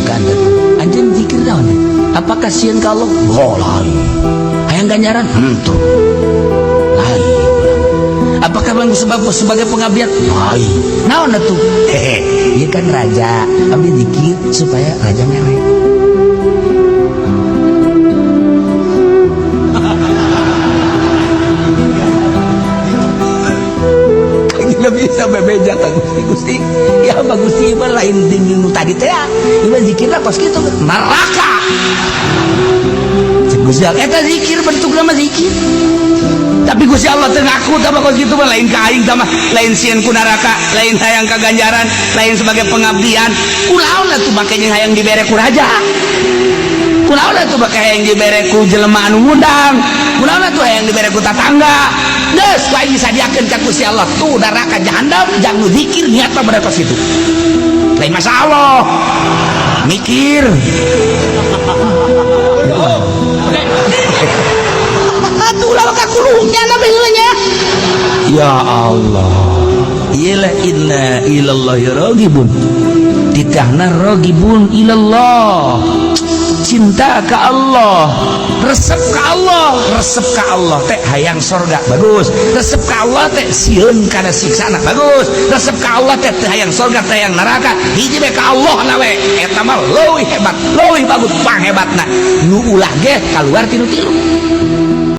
ka anjeun. Anjeun zikir naon? Apakah sieun ka Allah? Oh, lain. Hayang ganjaran? Henteu. Lain. Apakah bang sebagai pengabdian? Lain. Naon atuh? Hehe, ieu kan raja, abdi zikir supaya raja mere. Nabi sampai beja ka Gusti, Gusti. Ya mah Gusti mah lain tinggi nu tadi teh. Ieu mah zikirna kos kitu neraka. Cek Gusti Allah, eta zikir bentukna mah zikir. Tapi Gusti Allah teu ngaku tah kos kitu mah lain ka aing tah mah, lain sieun ku neraka, lain hayang ka ganjaran, lain sebagai pengabdian. Kulaon atuh make jeung hayang dibere ku raja. Kulaon atuh make hayang dibere ku jelema anu ngundang. Kulaon atuh hayang dibere ku tatangga. Geus ku aing disadiakeun ka Gusti Allah tuh neraka jahanam jang nu zikir niatna bener kos kitu. Lain masalah. Mikir. Atuh ulah kakulungnya na baheula nya. Ya Allah. Iyalah inna ilallahi ragibun. Titahna ragibun ilallah. Cinta ke Allah, resep ke Allah, resep ke Allah teh hayang sorga bagus, resep ke Allah teh sieun kana siksana bagus, resep ke Allah teh teu hayang sorga teh hayang neraka, hiji we ka Allah na we, eta mah leuwih hebat, leuwih bagus, panghebatna. Nu ulah ge kaluar tinu tilu.